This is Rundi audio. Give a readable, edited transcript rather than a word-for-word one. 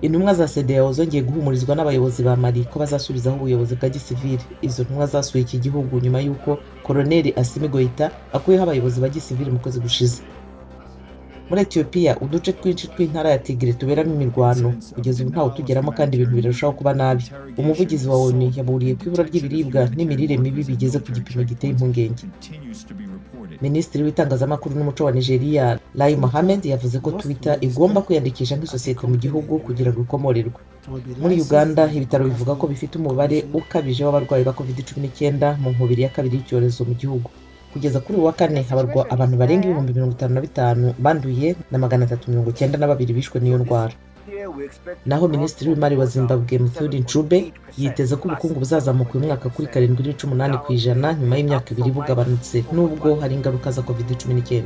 Intumwa za CEDEAO zongeye guhumurizwa n'abayobozi ba Mali ko bazasubizaho ubuyobozi bwa gisivili. Izo ntumwa zasuye iki gihugu nyuma y'uko Koloneli Assimi Goïta akuyeho abayobozi ba gisivili mu kwezi gushize. Muri Etiyopiya, uduce twinshi tw'intara ya Tigre tuberamo imirwano, kugeza ubu ntawe utugeramo kandi ibintu birarushaho kuba nabi. Umuvugizi wa ONU yaburiye ko ibura ry'ibiribwa n'imirire mibi bigeze ku gipimo giteye impungenge. Minisitiri w'itangazamakuru n'umuco wa Nigeria, Lai Mohammed, yavuze ko Twitter igomba kwiyandikisha nk'isosiyete mu gihugu kugira ngo ikomorerwe. Muri Uganda, ibitaro bivuga ko bifite umubare ukabije w'abarwayi ba COVID-19 mu nkubiri ya kabiri y'icyorezo mu gihugu. Kugeza kuri uyu wa kane, habarwa abantu barenga 55,000 banduye na 392 bishwe n'iyo ndwara. Naho minisitiri w'imari wa Zimbabwe, Mthuli Ncube, yiteze ko ubukungu buzazamuka uyu mwaka kuri 7.8% nyuma y'imyaka 2 bugabanutse, nubwo hari ingaruka za COVID-19.